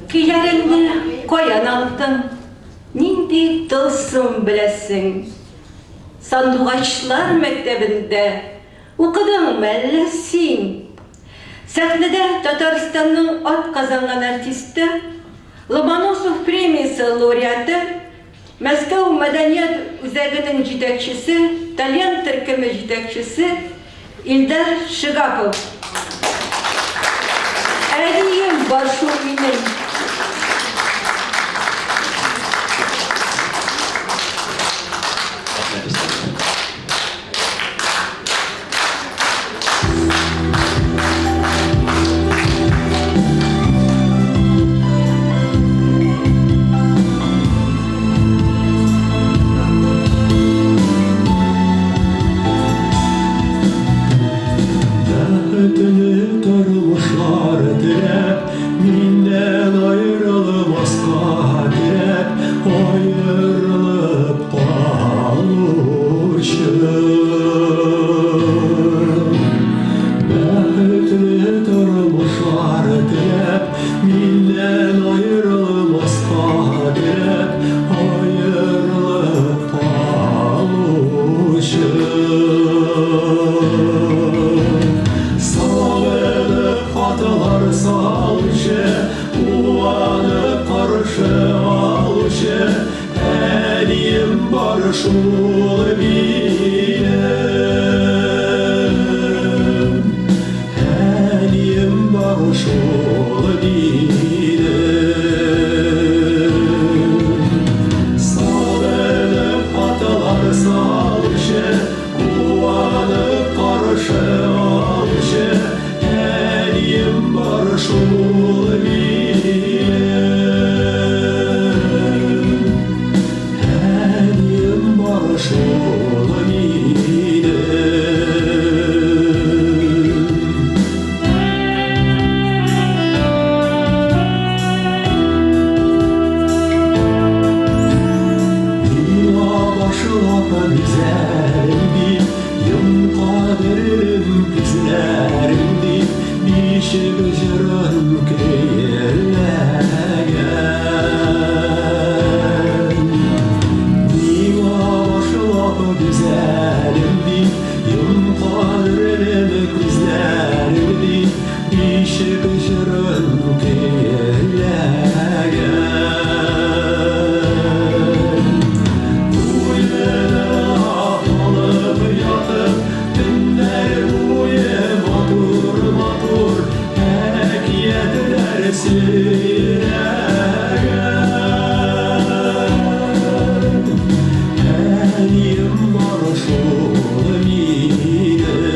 Көйләреңне каян алдың? Нинди тылсым беләсең? Сандугачлар мәктәбендә укыдыңмы әллә син? Сәхнәдә Татарстанның атказанган артисты, Ломоносов премиясе лауреаты, Мәскәү мәдәният үзәгенең җитәкчесе, тальян төркеме җитәкчесе Илдар Шигапов. Әнием бар шул минем. Бәхетле тормышлар теләп, миннән аерылмаска теләп, аерылып калучы. Бәхетле тормышлар теләп, миннән аерылмаска теләп, аерылып калучы. Сагынып хатлар салучы, куанып каршы алучы, әнием бар шул минем. Әнием бар шул минем. Сагынып хатлар салучы, куанып каршы алучы, әнием бар шул минем. Әнием бар шул минем. Миңа башлап гүзәлем дип, йом кадерлем күзләрем дип, бишек җырын көйләгән. Миңа башлап гүзәлем дип, йом кадерлем күзләрем дип, бишек җырын көйләгән. Куенына алып ятып, төннәр буе матур-матур әкиятләр сөйләгән. Әнием бар шул минем.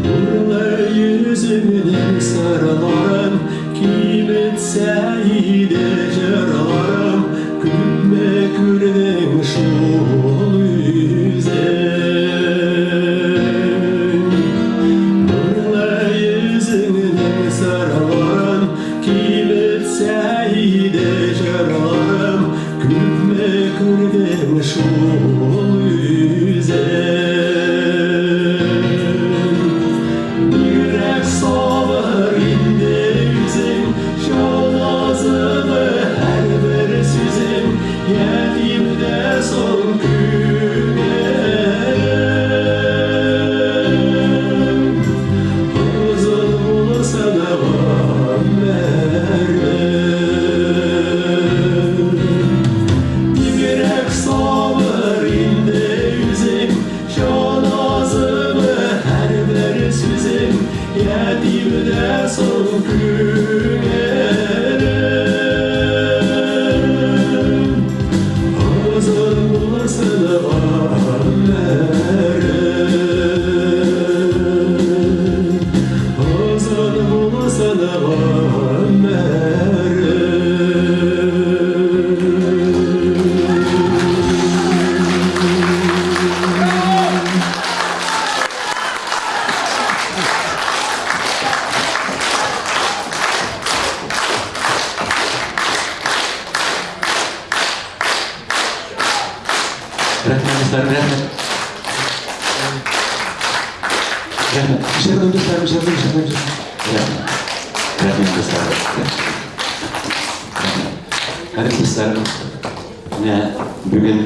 Нурлы йөзеңнең сырларын киметсә иде җырларым, күпме күрдең шул үзең. Нурлы йөзеңнең сырларын киметсә иде җырларым, күпме күрдең шул үзең. Бигрәк сабыр инде үзең, җан азыгы һәрбер сүзең, ятимдә соң күңелем. Озын булсын гомерең. Бигрәк сабыр инде үзең, җан азыгы һәрбер сүзең, ятимдә соң күңелем. Озын булсын гомерең. Озын булсын гомерең. Рәхмәт, дусларым, рәхмәт. Рәхмәт. Җырдым, дусларым, җырдым, җырдым, җырдым. Рәхмәт. Рәхмәт, дусларым. Рәхмәт. Кадерле дусларым, менә бүген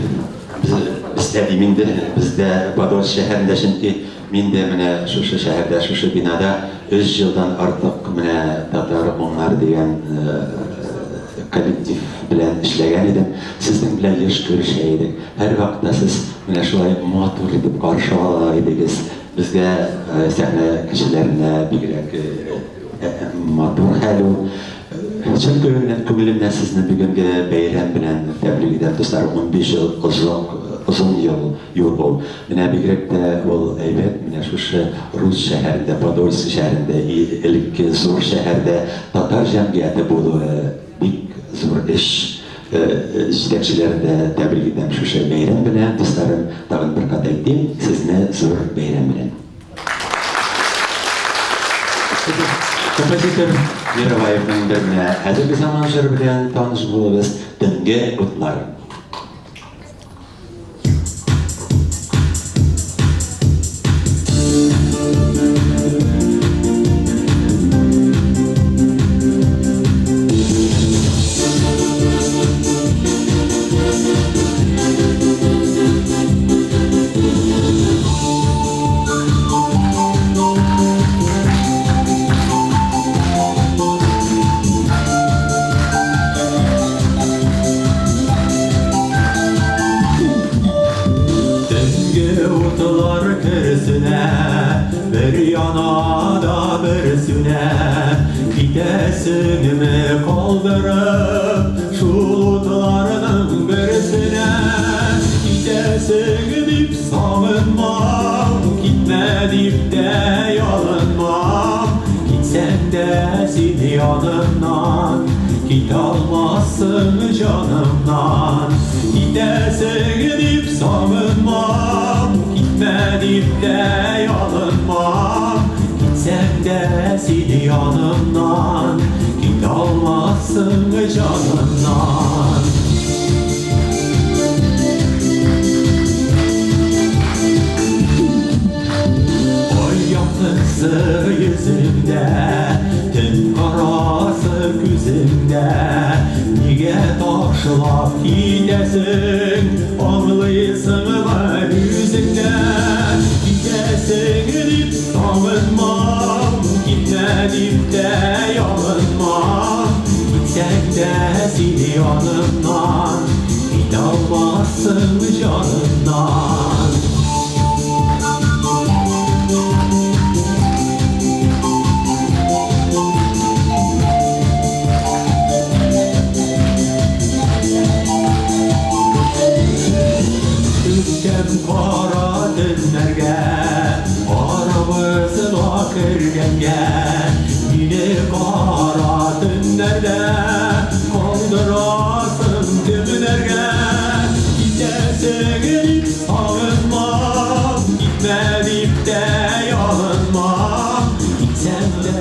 без бездә дим инде, бездә Подольск шәһәрендә, чөнки мин дә менә шушы шәһәрдә, шушы бинада өч елдан артык менә Татар моңнары дигән коллектив белән эшләгән идем. Сезнең белән еш күрешә идек. Һәрвакытта сез менә шулай матур итеп каршы ала идегез. Безгә сәхнә кешеләренә бигрәк матур хәл ул. Чын күңелемнән сезне бүгенге бәйрәм белән тәбрик итәм, дуслар. 15 ел озак, озын ел юл ул. Менә бигрәк тә ул әйбәт, менә шушы рус шәһәрендә, Подольск шәһәрендә, элекке зур шәһәрдә татар җәмгыяте булуы бик зур эш. Җитәкчеләрен дә тәбрик итәм шушы бәйрәм белән, дусларым. Тагын бер кат әйтим, сезне зур бәйрәм белән. Композитор Мироваевның бер менә хәзерге заман җыры белән таныш булыгыз, Төнге утлар. Төнге утлар керсенә, бер яна да бер сүнә. Китәсеңме калдырып, шул утларның берсенә? Китәсең дип сагынмам, китмә дип тә ялынмам. Китсәң дә син янымнан, китә алмассың җанымнан. Китәсең дип сагынмам, китмә дип тә ялынмам. Китсәң дә син янымнан, китә алмассың җанымнан. Ай яктысы йөзеңдә, төн карасы күзеңдә. Нигә ташлап китәсең, аңлыйсыңмы үзең дә? Китәсең дип сагынмам, китмә дип тә ялынмам. Китсәң дә син янымнан, китә алмассың җанымнан. Үткән кара төннәргә, арабызга кергәнгә, мине кара төннәрдә калдырасың кемнәргә? Китәсең дип сагынмам, китмә дип тә ялынмам. Китсәң дә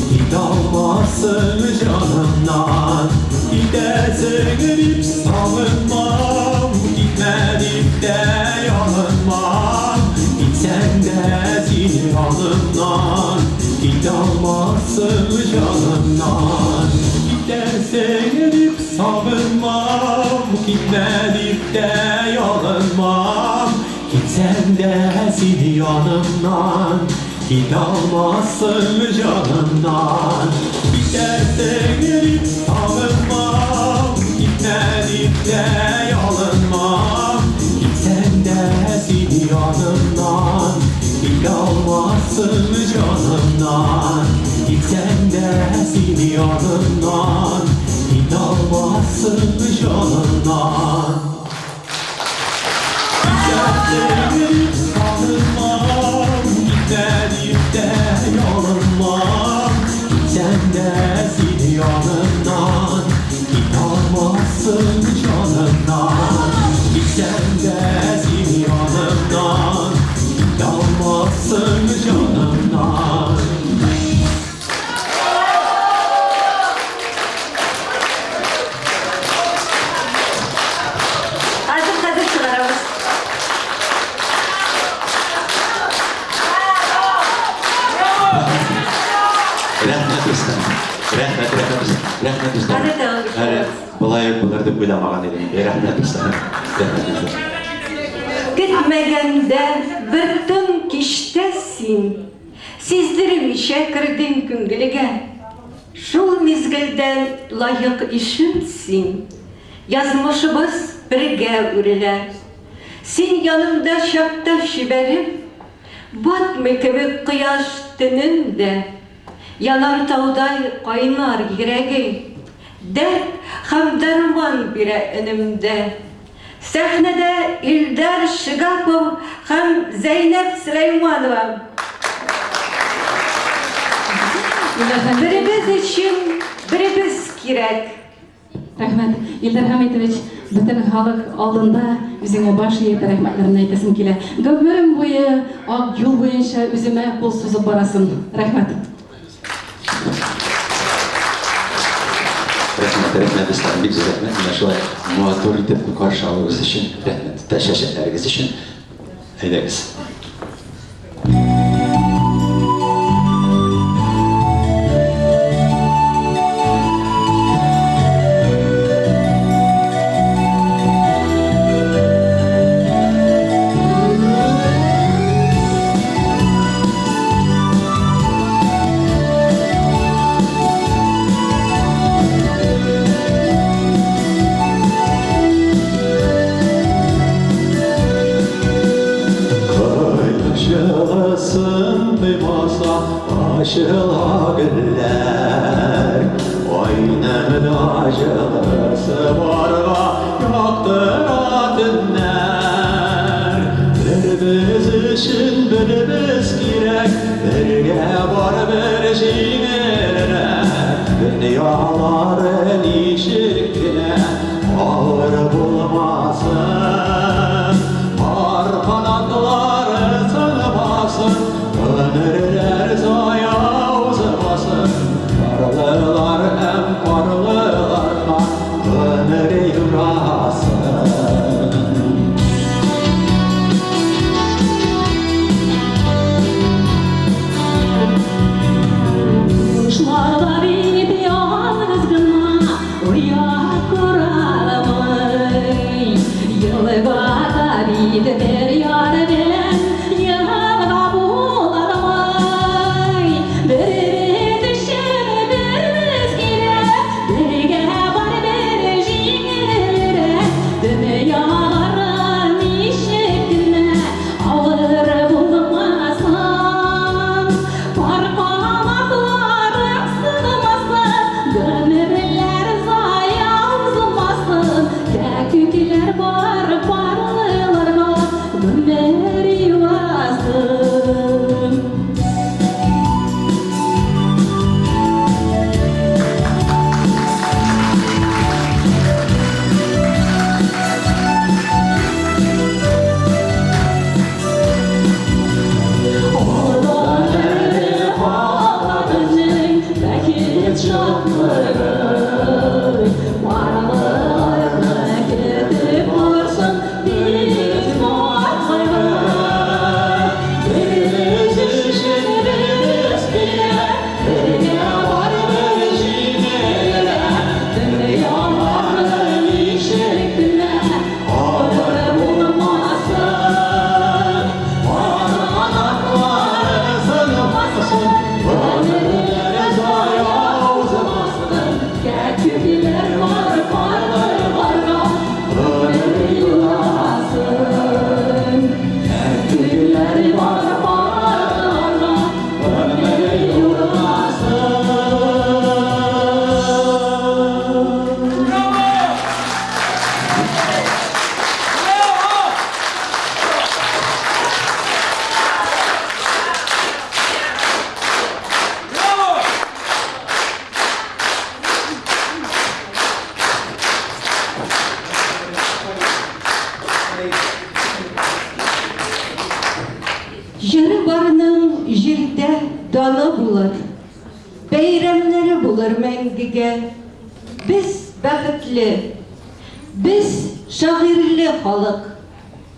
китә алмассың җанымнан. Китәсең дип сагынмам, китмә дип тә ялынмам. Китсәң дә син янымнан, китә алмассың җанымнан. Китәсең дип сагынмам, китмә дип тә ялынмам. Китсәң дә син янымнан, китә алмассың җанымнан. Китәсең дип сагынмам, китмә дип тә ялынмам. Китсәң дә син янымнан, китә алмассың җанымнан. Китсәң дә син янымнан, китә алмассың җанымнан. Китәсең дип сагынмам, китмә дип тә ялынмам. Китсәң дә син янымнан, китә алмассың җанымнан. Китсәң дә син янымнан, китә алмассың җанымнан. Хәзер, хәзер чыгарабыз. Рәхмәт, дуслар. Хәзер тагын Әле очрашабыз. болай ук булыр дип уйламаган идем. Рәхмәт, дуслар. Рәхмәт, дуслар. Көтмәгәндә бер тын кичтә син Сиздермичә кердең күңелгә. Шул мизгелдән лаек ишем син, Язмышыбыз бергә үрелә. Син янымда чакта чибәрем, Батмый кебек кояш төнен дә. Янартаудай кайнар йөрәгең, Дәрт һәм дәрман бирә өнемдә. Сәхнәдә Илдар Шигапов һәм Зәйнәб Сөләйманова. Беребез өчен беребез кирәк. Рәхмәт, Илдар Хәмитович, бөтен халык алдында үзеңә баш иеп рәхмәтләремне әйтәсем килә. Гомерем буе ак юл буенча үземә кул сузып барасың. Рәхмәт. Рәхмәт, рәхмәт, дуслар, бик зур рәхмәт. Менә шулай матур итеп каршы алуыгыз өчен, рәхмәт, чәчәкләрегез өчен. Әйдәгез. Җылысын тоймаса, ачыла гөлләр. Айның да җылысы барга яктыра төннәр. Беребез өчен беребез кирәк, бергә бар бер җиңелрәк. Дөньялары ничек кенә авыр булмасын, пар канатлары сынмасын, гомерләр зая узмасын, парлылар һәм парлыларга гомер юрасын. Кышларда бит ялгыз гына оя кора алмый. Елгада бит бер яр белән елга булалмый. Беребез өчен беребез кирәк, бергә бар бер җиңелрәк. Дөньялары ничек кенә авыр булмасын, пар канатлары сынмасын, гомерләр зая узмасын, кәкүкләр бар парлыларга гомер юасын. Алдан әле кала безнең бәхет шатлыгы. Парлыларны көтеп барсын бик зур кайгы. Беребез өчен беребез кирәк, бергә бар бер җиңелрәк. Дөньялары ничек кенә авыр булмасын, Пар канатлары сынмасын, гомерләр зая узмасын. Кәкүкләр бар парлыларга гомер юласын. Кәкүкләр бар парлыларга гомер юласын. Җыры барның җирдә даны булыр, Бәйрәмнәре булыр мәңгегә. Без бәхетле, без шагыйрьле халык,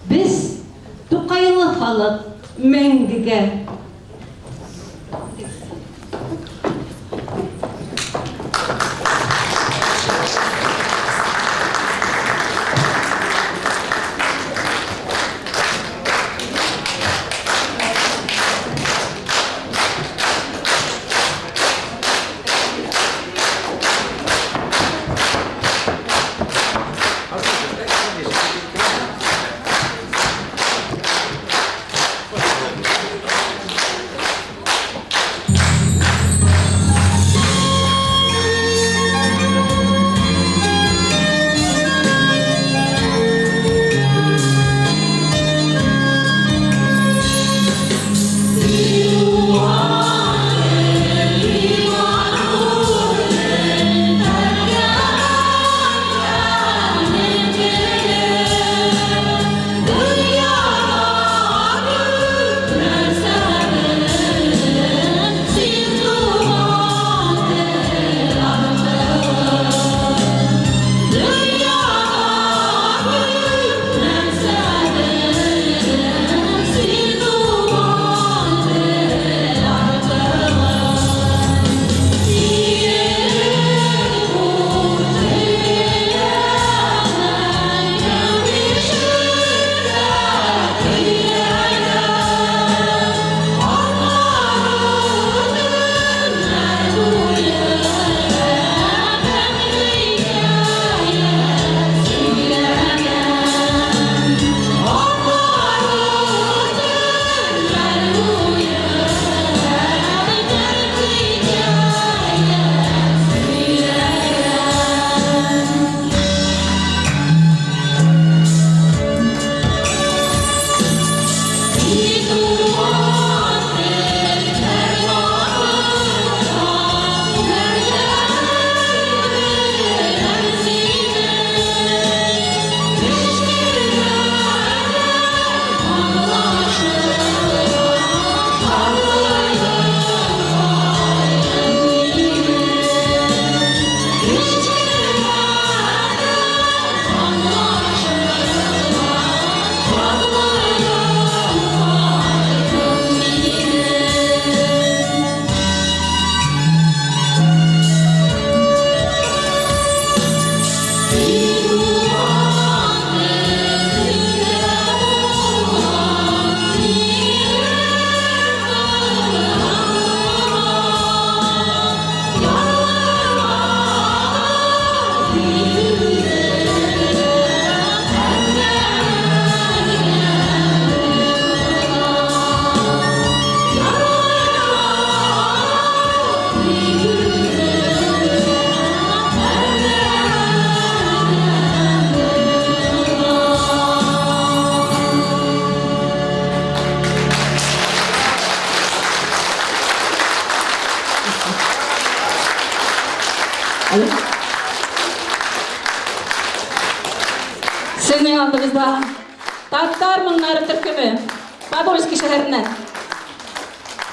Без Тукайлы халык мәңгегә. алдыгызда Татар моңнары төркеме Подольский шәһәреннән.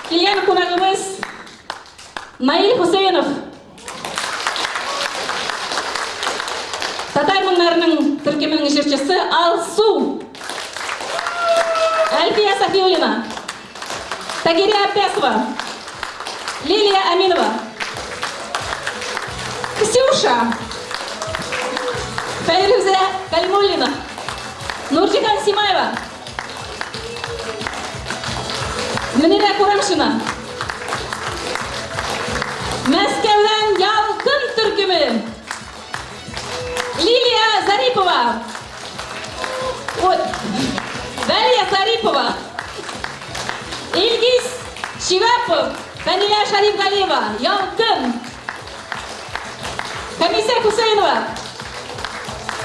Килгән кунагыбыз Наил Хусейнов. Татар моңнарының төркеменең җырчысы Алсу. Әлфия Сафиуллина. Тагиря Апясова. Лилия Аминова. Ксюша. Фәйрүзә Калимуллина. Нурҗихан Симаева. Мөнирә Курамшина. Мәскәүдән Ялкын төркеме. Лилия Зарипова. Ой, Валия Зарипова. Илгиз Шигапов. Фәнилә Шарифгалиева. Ялкын. Комиссия Хусейнова.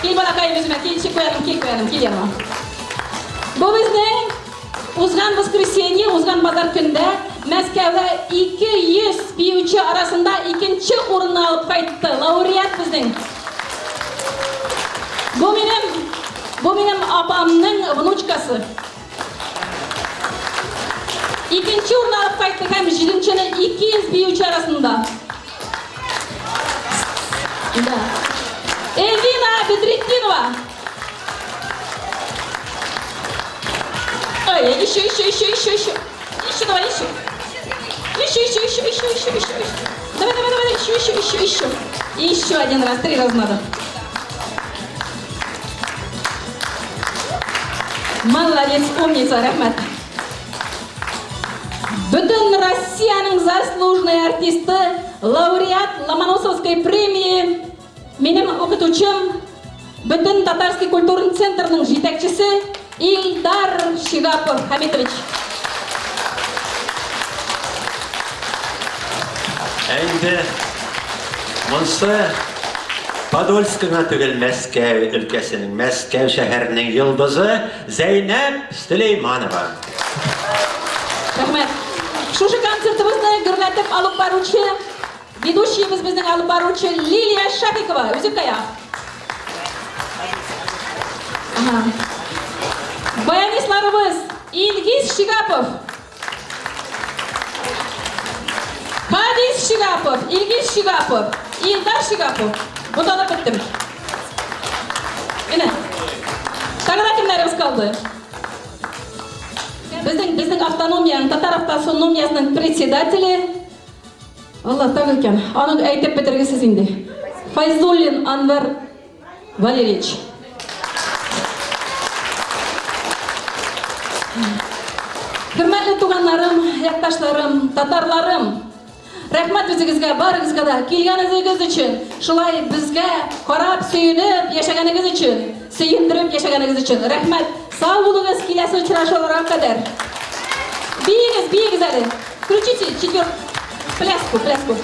Кил балакаем үземә, кил, чик куярым, кил куярым, кил яныма. Бу безнең узган воскресенье, узган базар көндә Мәскәүдә 200 биюче арасында икенче урынны алып кайтты. Лауреат безнең. Бу минем, бу минем апамның внучкасы. Икенче урын алып кайтты һәм җиденчене 200 биюче арасында. Да. Эльвина Бедретдинова. Ой, еще, еще, еще, еще, еще. Еще, давай, еще. Еще, еще, еще, еще, еще, еще, еще. Давай, давай, давай, еще, еще, еще, еще. Еще один раз, три раза надо. Молодец, умница, рәхмәт. Бөтен Россиянең заслуженный артисты, лауреат Ломоносовской премии, минем укытучым, бөтен Татарский культурный центрның җитәкчесе Илдар Шигапов Хамитович. Ә инде монсы Подольск кына түгел, Мәскәү өлкәсенең, Мәскәү шәһәренең йолдызы Зәйнәб Сөләйманова. Рәхмәт. Шушы концертыбызны гөрләтеп алып баручы, ведущийыбыз безнең алып баручы Лилия Шафикова. Үзе кая? Ага. Баянистларыбыз Илгиз Шигапов. Хадис Шигапов, Илгиз Шигапов, Илдар Шигапов. Бу танып беттем. Менә. Тагы да кемнәребез калды? Безнең безнең автономиянең, татар автономиясенең председателе Алла тагы икән. Аны әйтеп бетергесез инде. Файзуллин Анвар Валерьевич. Хөрмәтле туганнарым, якташларым, татарларым, рәхмәт үзегезгә, барыгызга да килгәнегез өчен, шулай безгә карап, сөенеп яшәгәнегез өчен, сөендереп яшәгәнегез өчен рәхмәт. Сау булыгыз, киләсе очрашуларга кадәр. Биегез, биегез әле. Включите четверть пляску, пляску.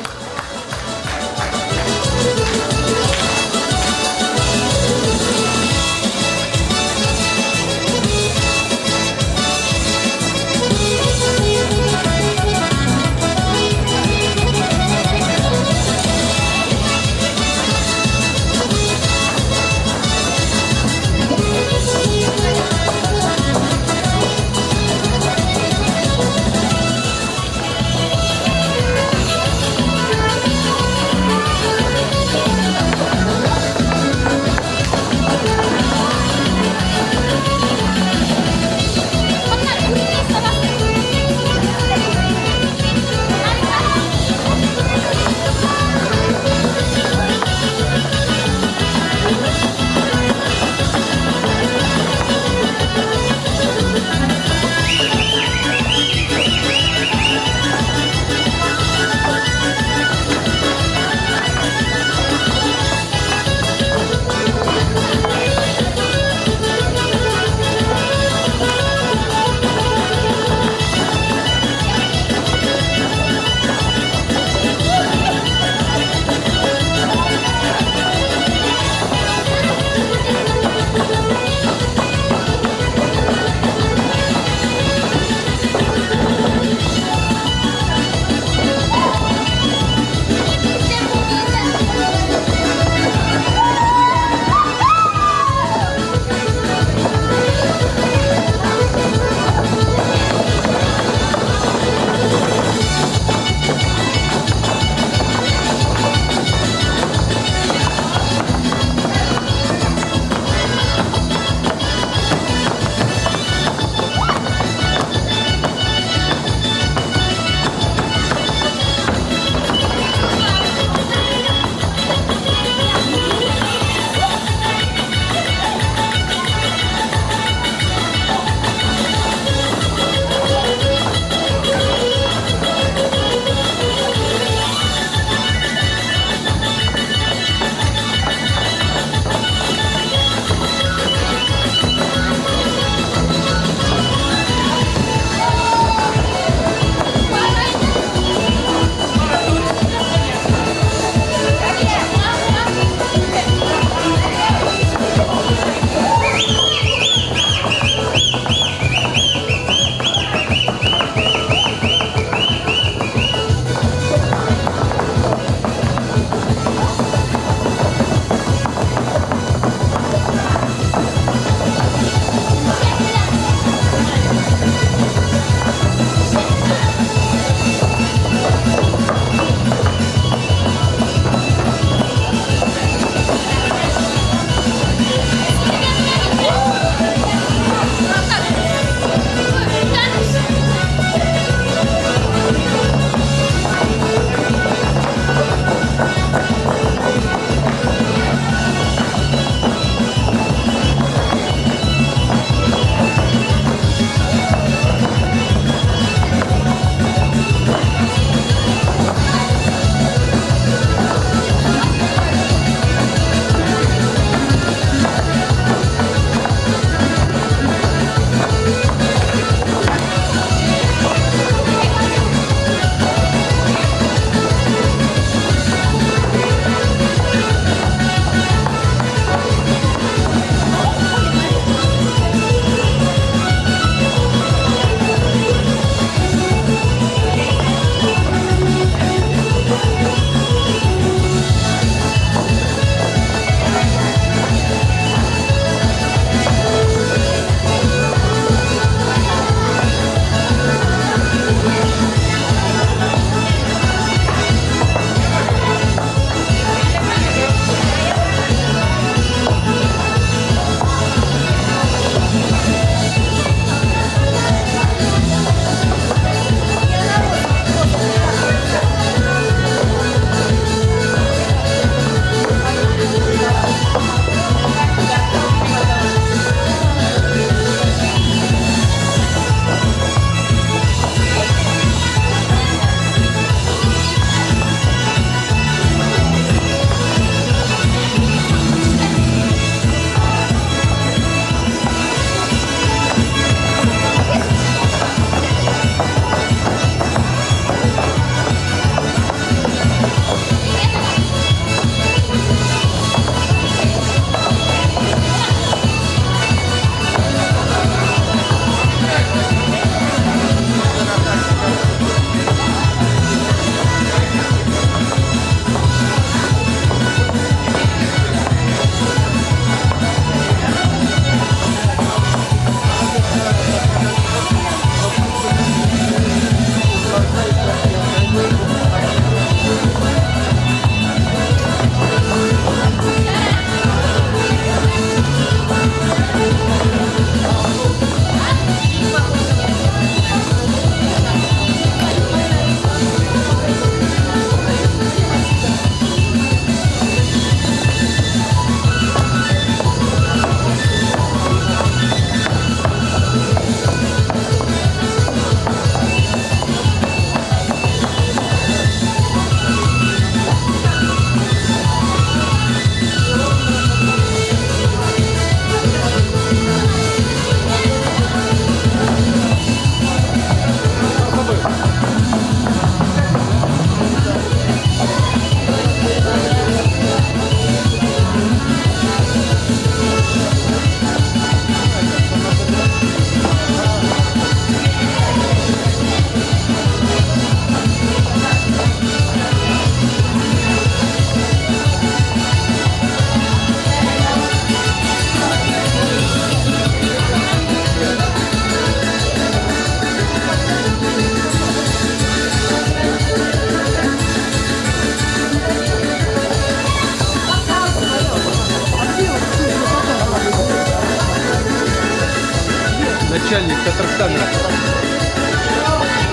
Начальник Татарстана,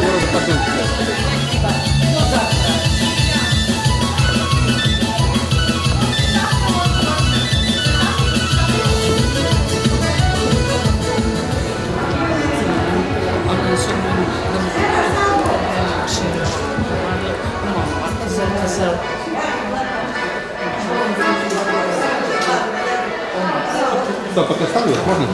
города Подольска. Что, пока ставлю? Можно?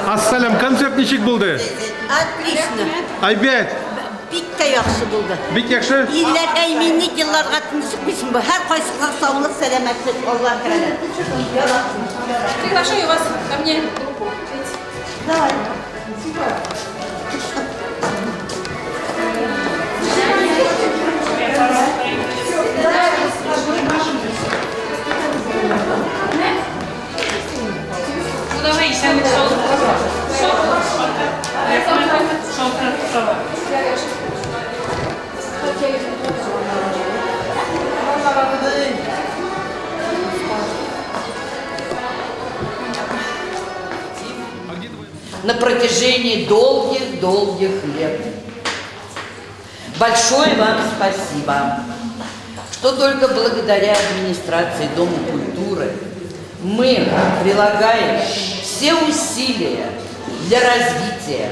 Ассалям, концерт ничек булды? Отлично. Әйбәт. Бик тә яхшы булды. Бик яхшы. Илләр иминлек елларга тынычлык бирсен. Бу һәр кайсыга саулык, сәламәтлек Аллаһ Тәгалә. Приглашаю вас ко мне в группу. Давай. Ну давай, исәнлек саулык. На протяжении долгих-долгих лет. Большое вам спасибо, что только благодаря администрации Дома культуры мы прилагаем все усилия для развития,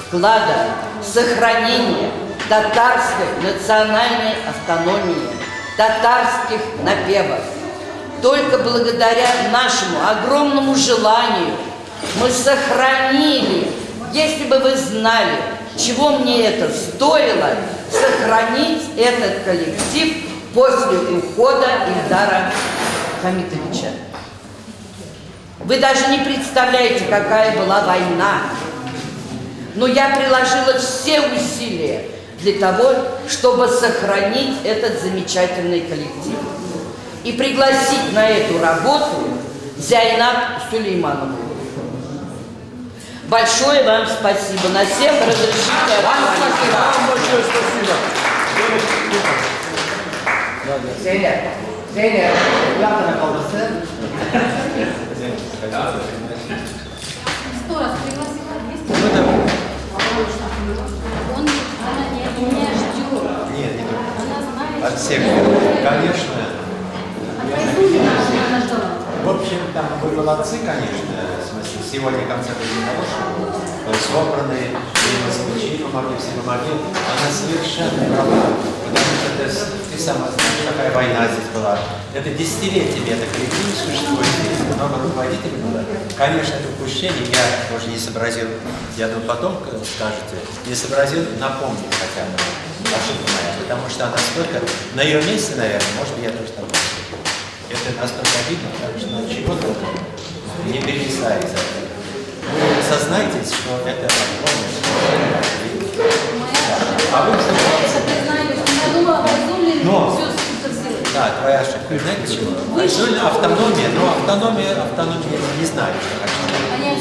вклада, сохранения татарской национальной автономии, татарских напевов. Только благодаря нашему огромному желанию мы сохранили, если бы вы знали, чего мне это стоило, сохранить этот коллектив после ухода Ильдара Хамитовича. Вы даже не представляете, какая была война. Но я приложила все усилия для того, чтобы сохранить этот замечательный коллектив. И пригласить на эту работу Зайнаб Сулейманову. Большое вам спасибо. На всем разрешите. Вам спасибо. Вам большое спасибо. Zeynep, Zeynep, yaptığına kaldırsın. Сто раз пригласила, 200. Он, она не, меня ждет. Нет, не только. Она знает. От всех. Конечно. Она ждала. В общем, там вы молодцы, конечно. В смысле, сегодня концерт очень хороший был, собранный, и москвичи помогли, все помогли. Она совершенно права, потому что это, ты сама знаешь, какая война здесь была. Это десятилетиями это коллектив существует здесь, много руководителей было. Конечно, это упущение, я тоже не сообразил, я думаю, потом скажете, не сообразил напомнить хотя бы, ошибка моя, потому что она столько, на ее месте, наверное, может быть, я тоже там поступил. Это настолько обидно, потому что она чего-то не перенесла из этого. Вы сознайтесь, что это огромное. А вы, кстати, но, да, твоя ошибка. Знаете чего? Автономия, но автономия, не знаю, что хочу.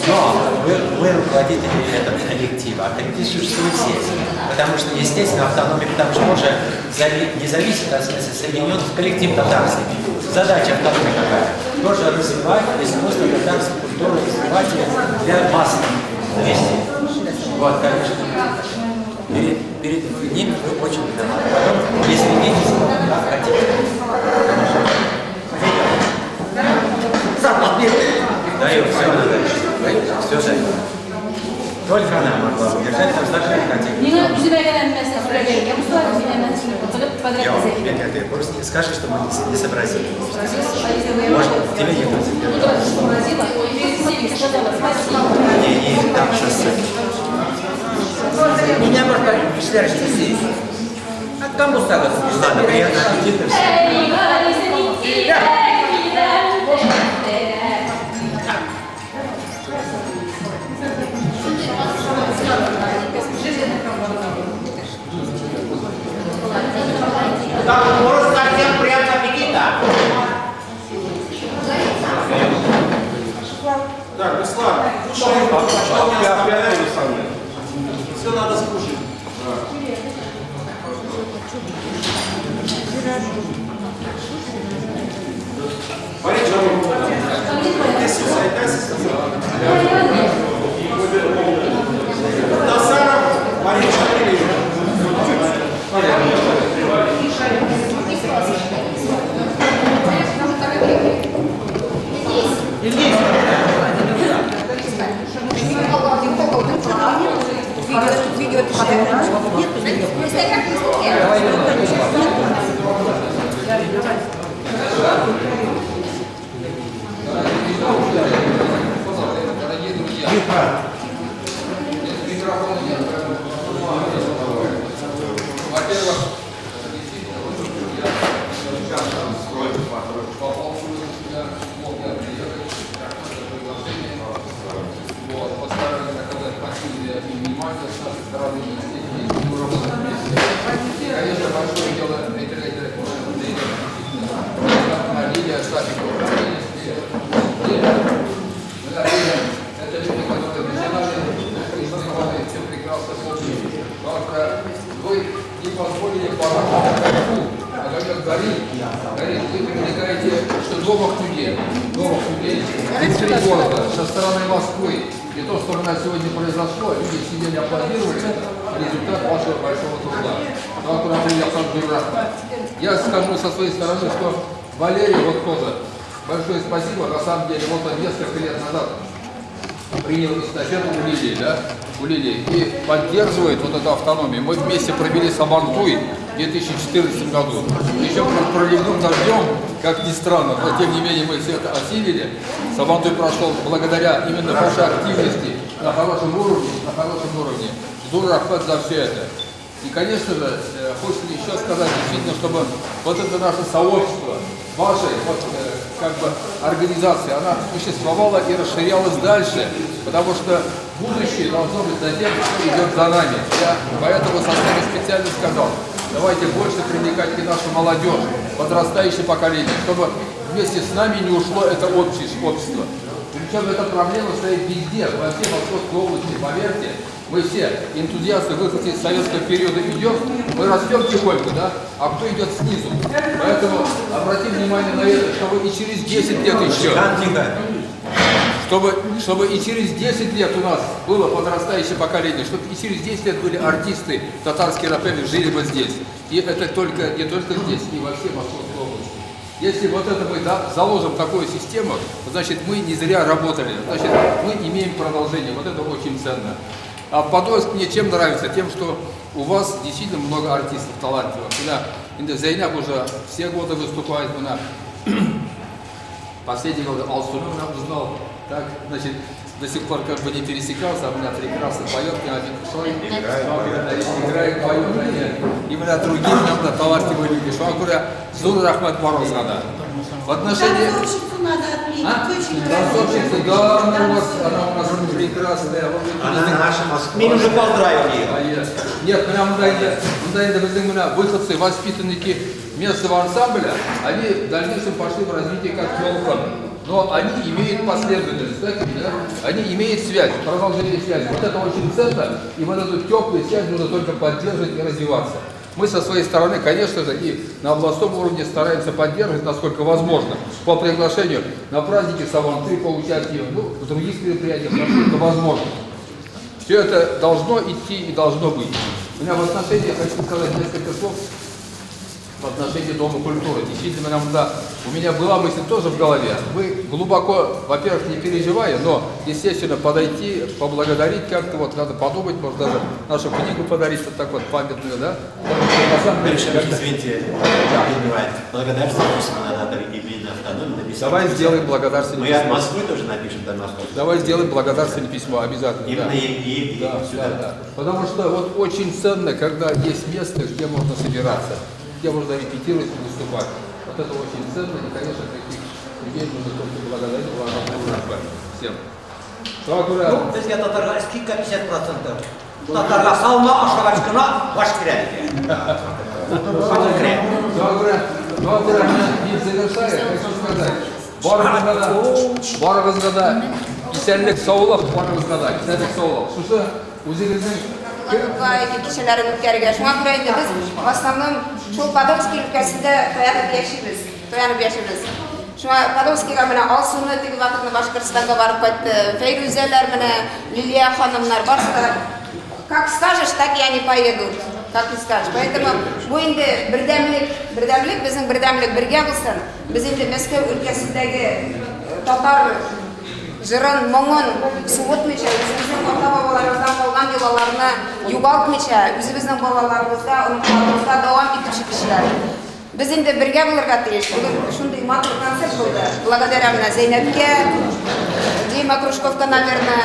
Но вы руководители этого коллектива, а коллектив существует здесь. Потому что, естественно, автономия, потому что он же не зависит, а в смысле соединен с коллективом татарский. Задача автономии какая? Тоже развивать искусство татарской культуры, развивать ее для масс вместе. Вот, конечно. Перед ним вы очень виноваты. Потом извинитесь, как хотите. Даю, все надо. Все даю. Только она могла удержать, там закрыть хотели. Нет, ты просто не скажешь, что мы не сообразили. Может, тебе не будет. Не, там сейчас. Меня можно здесь. Откам бустагас. Ладно, приятного аппетита всем. Так, просто всем приятного аппетита. Так, Руслан, кушай, что не оставляй. Все надо скушать. Да. Тасаров Марина Шамилевна. Дорогие друзья, микрофон нет. Во-первых, действительно, вот я сейчас попал сюда, мог я приехать, какое-то приглашение. Вот, постарались оказать посильное и внимание с нашей стороны, естественно, мы работаем вместе. И, конечно, большое дело, это Лилия Сафикова. Это люди, которые начинали, и все прекрасно помнят. Потому что вы не позволили порвать огоньку, огонек горит, горит. Вы привлекаете что новых людей внутри города, со стороны Москвы. И то, что у нас сегодня произошло, люди сидели, аплодировали, это результат вашего большого труда. Я скажу со своей стороны, что Валерий вот тоже большое спасибо. На самом деле, вот он несколько лет назад принял эстафету у Лилии, да, у Лилии, и поддерживает вот эту автономию. Мы вместе провели Сабантуй в 2014 году. Еще под проливным дождем, как ни странно, но тем не менее мы все это осилили. Сабантуй прошел благодаря именно вашей активности на хорошем уровне, на хорошем уровне. Зур рахмат за все это. И, конечно же, хочется еще сказать, действительно, чтобы вот это наше сообщество, вашей вот, как бы организации, она существовала и расширялась дальше, потому что будущее должно быть за тем, что идет за нами. Я поэтому со сцены специально сказал, давайте больше привлекать и нашу молодежь, подрастающее поколение, чтобы вместе с нами не ушло это общество. Причем эта проблема стоит везде, во всей Московской области, поверьте. Мы все энтузиасты, выходцы из советского периода идем, мы растем тихонько, да, а кто идет снизу? Поэтому обратим внимание на это, чтобы и через 10 лет еще, чтобы и через 10 лет у нас было подрастающее поколение, чтобы и через 10 лет были артисты, татарские рэперы, жили бы здесь. И это только, не только здесь, и во всей Московской области. Если вот это мы, да, заложим такую систему, значит, мы не зря работали, значит, мы имеем продолжение. Вот это очень ценно. А Подольск мне чем нравится? Тем, что у вас действительно много артистов талантливых. Когда Зайнаб уже все годы выступает, она последний год Алсуну нам узнал, так, значит, до сих пор как бы не пересекался, а меня прекрасно поет, играет, поет, именно другие нам талантливые люди. Шуакура Зур Рахмат Морозгана. В отношении... Танцовщицу надо отметить, а? Очень Танцовщицу, да, она у нас прекрасная. Она наша Москва. Мы уже поздравили ее. Нет, мы выходцы, воспитанники местного ансамбля, они в дальнейшем пошли в развитие как Ёлкан. Но они имеют последовательность, так, да? Они имеют связь, продолжение связи. Вот это очень ценно, и вот эту теплую связь нужно только поддерживать и развиваться. Мы со своей стороны, конечно же, и на областном уровне стараемся поддерживать, насколько возможно, по приглашению на праздники Сабантуй, по участию, ну, в других мероприятиях, насколько возможно. Все это должно идти и должно быть. У меня в отношении, я хочу сказать несколько слов в отношении Дома культуры. Действительно, нам, да, у меня была мысль тоже в голове. Вы глубоко, во-первых, не переживая, но, естественно, подойти, поблагодарить как-то, вот надо подумать, может даже нашу книгу подарить, вот так вот памятную, да? Потому что, на самом деле, когда... Извините, да. Благодарственное письмо надо именно автономию написать. Давай сделаем благодарственное письмо. Мы от Москвы тоже напишем до Москвы. Давай сделаем благодарственное письмо, обязательно. Именно да. и да, сюда. Да, да. Потому что вот очень ценно, когда есть место, где можно собираться, где можно репетировать и выступать. Вот это очень ценно, и, конечно, таких людей нужно только благодарить. Всем. Ну, безгә татарга скидка 50%. Татарга салма, ашагач кына баш керә икән. Не завершая, хочу сказать, барыгызга да исәнлек, саулык, барыгызга да исәнлек, саулык. Шушы үзегезнең кичәләрен үткәрергә. Шуңа күрә инде без в основном шул Подольский өлкәсендә таянып яшибез, таянып яшибез. Шуңа Подольскига менә Алсуны теге вакытны Башкортстанга барып кайтты. Фәйрүзәләр менә, Лилия ханымнар, барысы да как скажешь, так и они поедут. Как не скажешь. Поэтому бу инде бердәмлек, бердәмлек безнең бердәмлек бергә булсын. Без инде Мәскәү өлкәсендәге татар җырын, моңын суытмыйча, үзебезнең ата-бабаларыбыздан калган йолаларны югалтмыйча, үзебезнең балаларыбызда, оныкларыбызда дәвам итүче кешеләр. Без инде бергә булырга тиеш. Бүген шундый матур концерт булды. Благодаря менә Зәйнәпкә, Дима Кружковка, наверное,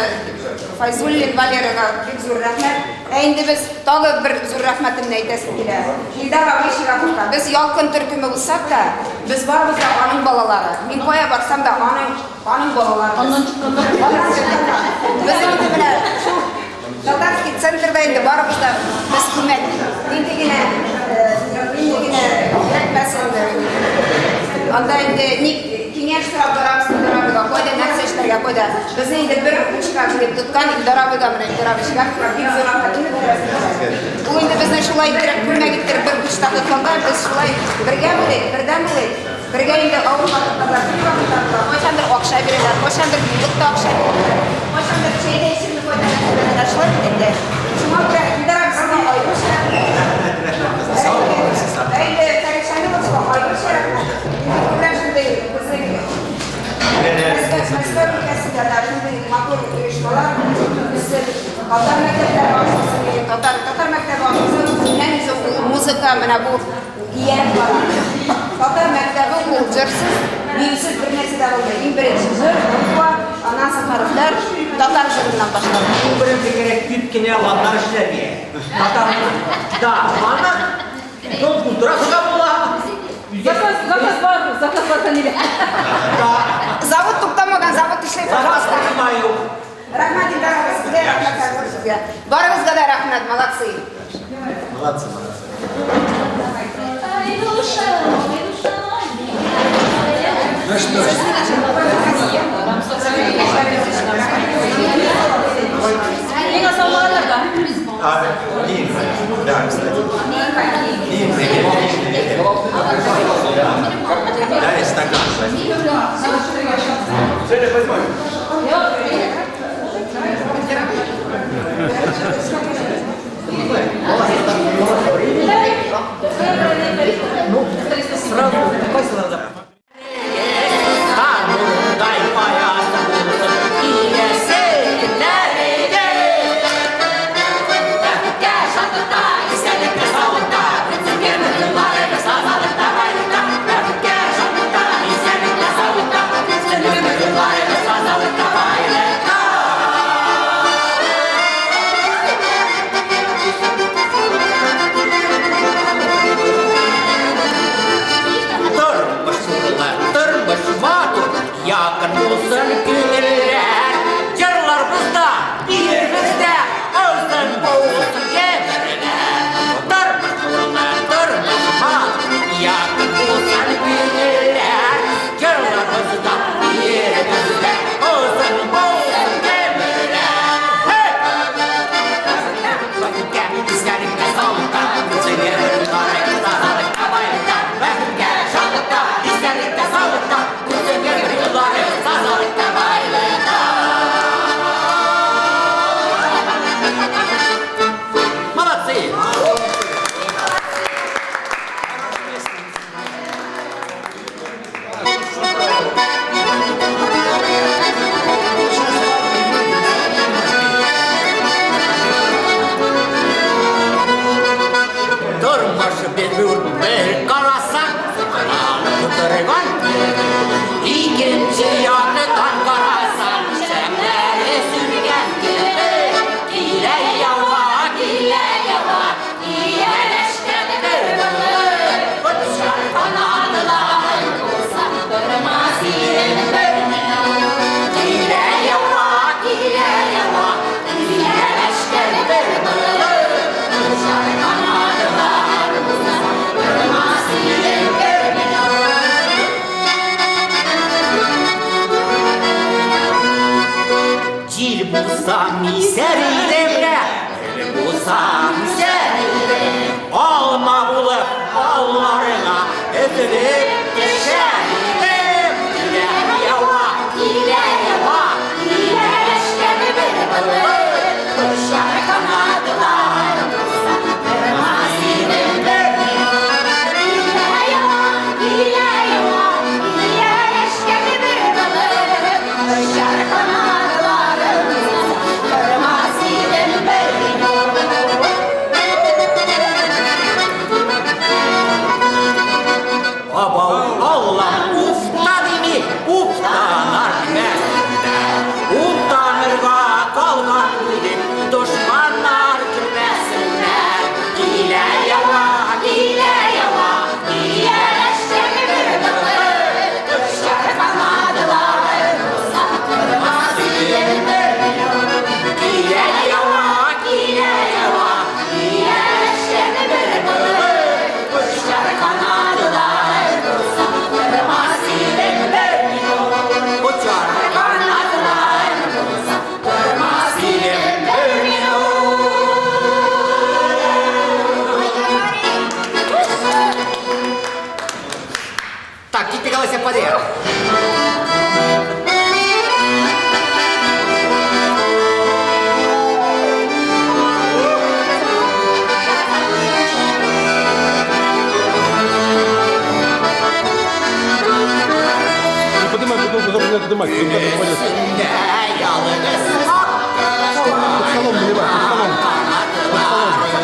Файзуллин Валерага бик зур рәхмәт. Ә инде без тагы бер зур рәхмәтемне әйтәсем килә. Илдар абый Шираповка. Без Ялкын төркеме булсак та, без барыбыз да аның балалары. Мин кая барсам да, аның аның балалары. Аннан чыкканнар. Аннан чыкканнар. Без инде менә шул Татарский центрда инде барыбыз да без күмәк. Нинди генә нинди генә кирәкмәсен. Анда инде ник киңәш сорап барабыз Илдар абыйга, кайда нәрсә эшләргә, кайда. Безне инде бер учка җыеп тоткан Илдар абыйга менә Илдар абый Шигаповка бик зур рәхмәтемне белдерәсем килә. Ул инде безне шулай иттереп, күмәк иттереп бер учта тотканга, без шулай бергә булыйк, бердәм булыйк. Бергә инде авыр вакытта да, кыен вакытта да, кайчандыр акча бирәләр, кайчандыр юллык та акча бирәләр, кайчандыр чәй дә эчерми кайтарып җибәрәләр, шулай бит инде. Шуңа күрә Илдар абзыйга аеруча рәхмәт. Ә инде Фәрит Шамиловичка аеруча рәхмәт. Инде күбрәк шундый безнең Мәскәү өлкәсендә дә шундый матур оешмалар үссен, татар мәктәпләре ачылсын, татар татар мәктәбе ачылса, үзеннән-үзе ул музыка менә бу Ияреп бара. Татар мәктәбе ул җырсыз, биюсез бер нәрсә дә булмый. Иң беренче җыр, буква, аннан соң хәрефләр татар җырыннан башлана. Иң беренче кирәк күп кенә ладнар эшләргә. Татар да аны дом культурасында була. Заказ, заказ бар, заказ бар, Фәнилә. Да. Завод туктамаган, завод эшли, Заказ пожалуйста. принимаю. Рәхмәт, Илдар абый, сезгә рәхмәт, Хәзер сезгә. Барыгызга да рәхмәт, молодцы. Молодцы, молодцы. Ну что ж. Миңа салмаганнар да. А, Лин, да, кстати. Лин, привет, Лин, привет. Да. Дай стакан возьми. Женя, возьми. Ну, сразу кайсылар да. Тормыш нурлы, тормыш матур, якын булсын күңелләр. Җырларбыз да, биербез дә, озын булсын гомерләр. Тормыш нурлы, тормыш матур, якын булсын күңелләр. Җырларбыз да, биербез дә, озын булсын гомерләр. Hey! Бәхеткә, истәлеккә, саулыкка, булсын гомерләр, тазалыкта, байлыкта, бәхеткә, шатлыкта, истәлектә, саулыкта, булсын гомерләр, тазалыкта, байлыкта. Молодцы! Тормыш бер карасаң, тутырган. Икенче яктан карасаң, шәмнәре сүнгән кебек. Килә ява, килә ява, ияләшкән бер болыт. Очар канатларың булса, тормас идең бер минут. Килә ява, килә ява, ияләшкән бер болыт. Очар канатларың булса, тормас идең бер минут. Җил булсам исәр идем дә, гөл булсам үсәр идем. Алма булып алларыңа өзелеп төшәр идем. Поднимать, Под столом наливай, под столом. Под столом.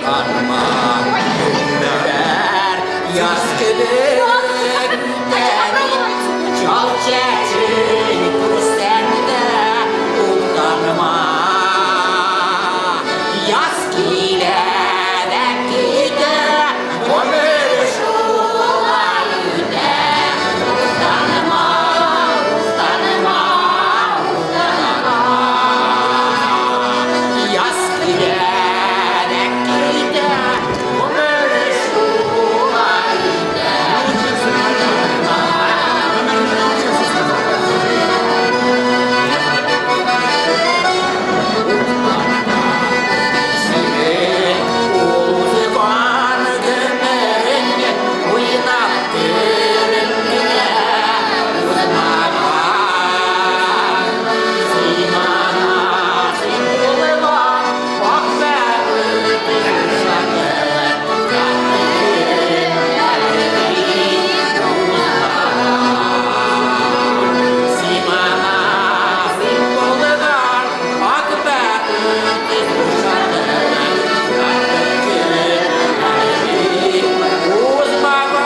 Уфтанма, гомер яз кебек үтә бит, чал чәчен күрсәң дә уфтанма. Яз килә дә китә, гомер шулай үтә. Уфтанма, уфтанма, уфтанма. Яз килә дә китә, гомер шулай үтә. Синең узган гомерең уйнап көлеп кенә узмаган. Сиңа насыйп булган ак бәхет шатлык бит узмаган. Сиңа насыйп булган ак бәхет шатлык бит узмаган.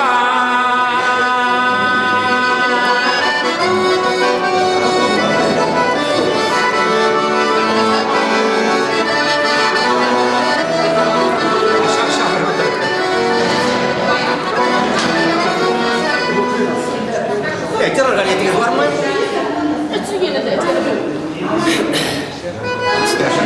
Террорга ниятегез бармы? Сөйгәне дә. Страшно.